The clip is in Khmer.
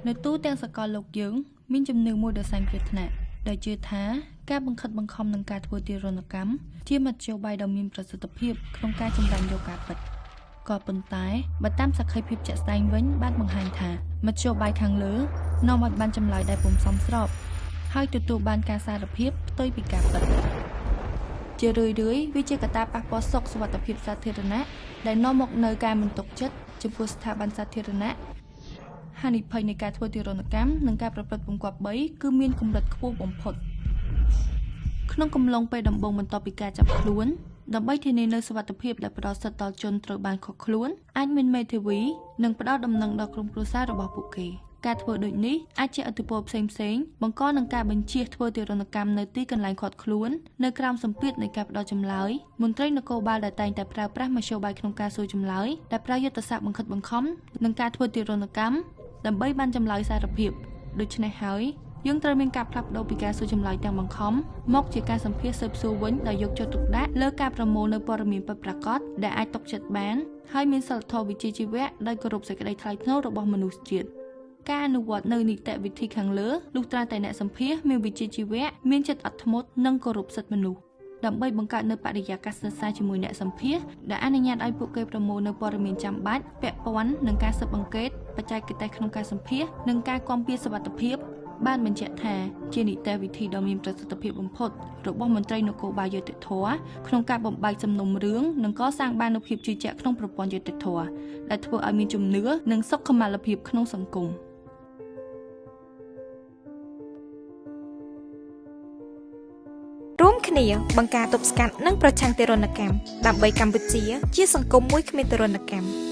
នៅទូទាំងសកលលោកយើងមានជំនឿមួយដ៏សែនគ្រោះថ្នាក់ដោយជឿថាការបង្ខិតបង្ខំនិងការធ្វើទារុណកម្មជាមធ្យោបាយដ៏មានប្រសិទ្ធភាពក្នុងការចម្រាញ់យកការពិតក៏ប៉ុន្តែបើតាមសក្ខីភាពជាក់ស្ដែងវិញបានបង្ហាញថាមធ្យោបាយខាងលើនាំឲ្យបានចម្លើយដែលពុំសមស្របហើយទទួលបានការសារភាពផ្ទុយពីការពិតជារឿយៗវាជាកត្តាប៉ះពាល់សុខសុវត្ថិភាពសាធារណៈដែលនាំមកនូវការមិនទុកចិត្តចំពោះស្ថាប័នសាធារណៈហានិភ័យនៃការធ្វើទារុណកម្មនិងការប្រព្រឹត្តបង្គាប់បីគឺមានកម្រិតខ្ពស់បំផុតក្នុងកំឡុងពេលដំបូងបន្ទាប់ពីការចាប់ខ្លួនដើម្បីធានានូវសុវត្ថិភាពដែលផ្ដល់សិទ្ធិដល់ជនត្រូវបានឃាត់ខ្លួនអាចមានមេធាវីនិងផ្ដល់ដំណឹងដល់ក្រុមគ្រួសាររបស់ពួកគេការធ្វើដូចនេះអាចជាឥទ្ធិពលផ្សេងៗបង្កនឹងការបញ្ជាធ្វើទារុណកម្មនៅទីកន្លែងឃាត់ខ្លួននៅក្រោមសម្ពាធនៃការផ្ដល់ចម្លើយមន្ត្រីនគរបាលដែលតែងតែប្រើប្រាស់មធ្យោបាយក្នុងការសួរចម្លើយដែលប្រើយុទ្ធសាស្ត្របង្ខិតបង្ខំនិងការធ្វើទារុណកម្មដើម្បីបានចម្លើយសារភាពដូច្នេះហើយយើងត្រូវមានការផ្លាស់ប្ដូរពីការសួរចម្លើយទាំងបង្ខំមកជាការសម្ភាសស៊ើបសួរវិញដោយយកចិត្តទុកដាក់លើការប្រមូលនូវព័ត៌មានពិតប្រាកដដែលអាចទុកចិត្តបានហើយមានសីលធម៌វិជ្ជាជីវៈដោយគោរពសេចក្តីថ្លៃថ្នូររបស់មនុស្សជាតិការអនុវត្តនៅនីតិវិធីខាងលើលុះត្រាតែអ្នកសម្ភាសមានវិជ្ជាជីវៈមានចិត្តអត់ធ្មត់និងគោរពសិទ្ធិមនុស្សដើម្បីបង្កើតនូវបរិយាកាសស្និទ្ធស្នាលជាមួយអ្នកសម្ភាសដែលអនុញ្ញាតឲ្យពួកគេប្រមូលនូវព័ត៌មានចាំបាច់ពាក់ព័ន្ធនឹងការស៊ើបអង្កេតបច្ចេកទេសក្នុងការសម្ភាសនិងការគាំពារសុវត្ថិភាពបានបញ្ជាក់ថាជានីតិវិធីដ៏មានប្រសិទ្ធភាពបំផុតរបស់មន្ត្រីនគរបាលយុត្តិធម៌ក្នុងការបំបែកសំណុំរឿងនិងកសាងបាននូវភាពជឿជាក់ក្នុងប្រព័ន្ធយុត្តិធម៌ដែលធ្វើឲ្យមានជំនឿនិងសុខុមាលភាពក្នុងសង្គមរួមគ្នាបង្ការទប់ស្កាត់និងប្រឆាំងទារុណកម្មដើម្បីកម្ពុជាជាសង្គមមួយគ្មានទារុណកម្ម។